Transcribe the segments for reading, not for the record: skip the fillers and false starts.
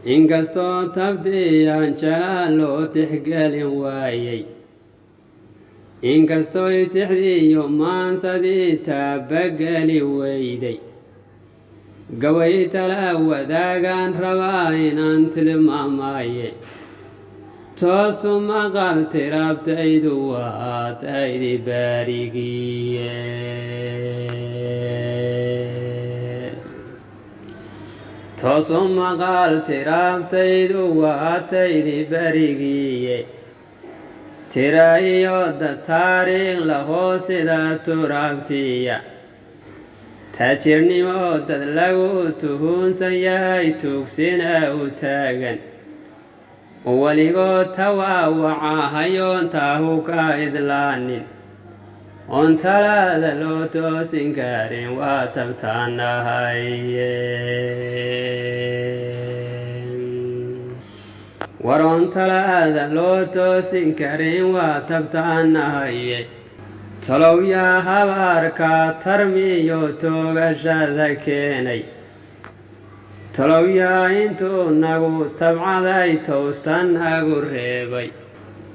Inkastoo tabdiyaan jalaa loo tixgelin waayey, inkastooy tixdiiyo maansadii taabageli weyday, gabay tala wadaagaan rabaa inaan tilmaamaye. Toosu maqal tiraabtaydu waa taydi baarigiye. Toosu maqal tiraabtaydu waa taydi barigiye. Tira iyo dad taariikh lahoo sida turaabtiya, taajirnimo dad lagu tuhunsan yahay tuugsina u taagan, weligood tawaawaca hayoon taahu ka idlaanin, oon talaada loo toosin karin waa tabtaanahaye. Waroon talaada loo toosin karin waa tabtaanahaye. Talow yaa habaarka tarmiyo toogashada keenay? Talow yaa intuu nagu tabcaday towsta nagu reebay?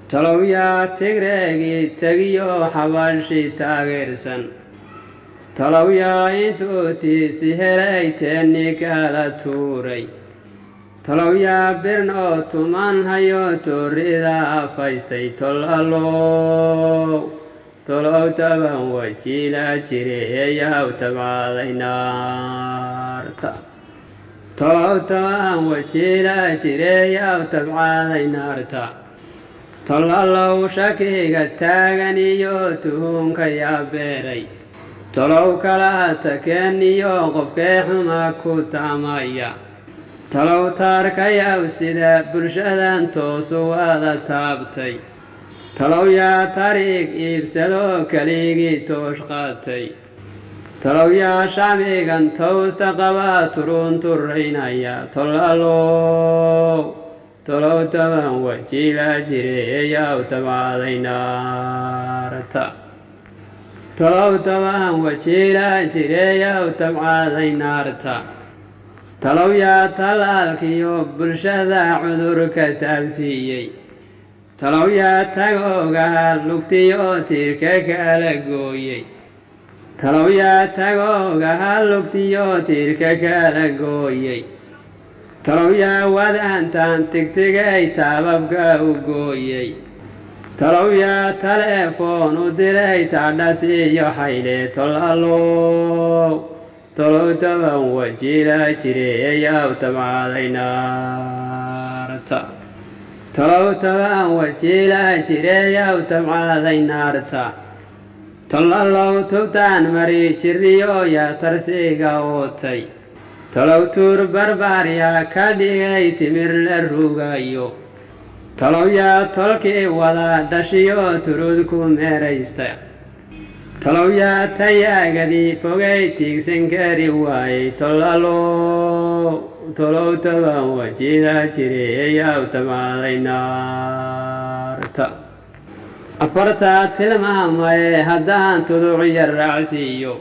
Talow yaa Tigreegii tegiyo Xabashi taageersan? Talow yaa intuu tiisi helay teeni kala tuuray? Talow yaa birnoo tuman hayo toorida afaystay? Tolalow tolow taban wajiila jire eeyaw tabcaday naarta. Tolow taban wajiila jireeyaw tabcaday naarta. Tolalow shakiga taagan iyo tuhunka yaa beeray? Tolow kala takeeniyo qofkee xuma ku taamaya? Talow taarkayaw sida bulshadan toosu wada taabtay? Talow yaa tariig iibsado keligii toosh qaatay? Talow yaa shacbigan towsta qaba turun turaynaya? Tolalow tolow taban wajiila jire eeyaw tabcaday naarta. Tolow taban wajiila jireeyaw tabcaday naarta. Talow yaa talaalkiyo bulshada cudurka taabsiiyey? Talow yaa tagoogaha lugtiyo tiirka kala gooyey? Talow yaa tagoogaha lugtiyo tiirka kala gooyey? Talow yaa wadaantan tigtigay taababka u gooyey? Talow yaa taleefoon u diray taadhas iyo xayle? Tolalow tolow taban wajiila jire eeyaw tabcaday naarta. Tolow taban wajiila jireeyaw tabcaday naarta. Tolalow tubtaan mari jiriyo yaa tarsiga ootay? Talow tuur barbaar yaa ka dhigay timir la rugayo? Talow yaa tolkii wada dhashiyo turud ku meeraysta? Talow yaa tayaagadii fogay tiigsan kari waayey? Tolalow tolow taban wajiila jire eeyaw tabcaday naarta. Afartaa tilmaamaye haddaan tuduc yar raacsiiyo,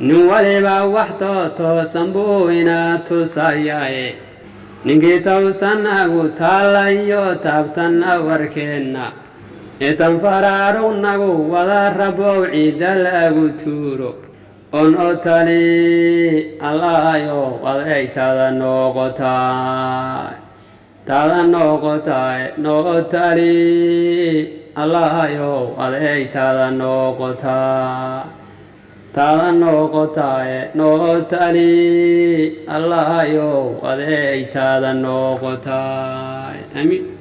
nin waliba wax tootoosan buu inaa tusayaaye. Ninkii towstanagu taalayo taabtanna warkeenna eetan faraarugnagu wada rabow ciidda lagu tuuro on o tali Allahayow aday taada noqotaa, taada noqotaay. Noo tali Allahayow aday taada noqotaa, taada noqotaaye. Noo tali Allahayow aday taada noqotaay. Amiin.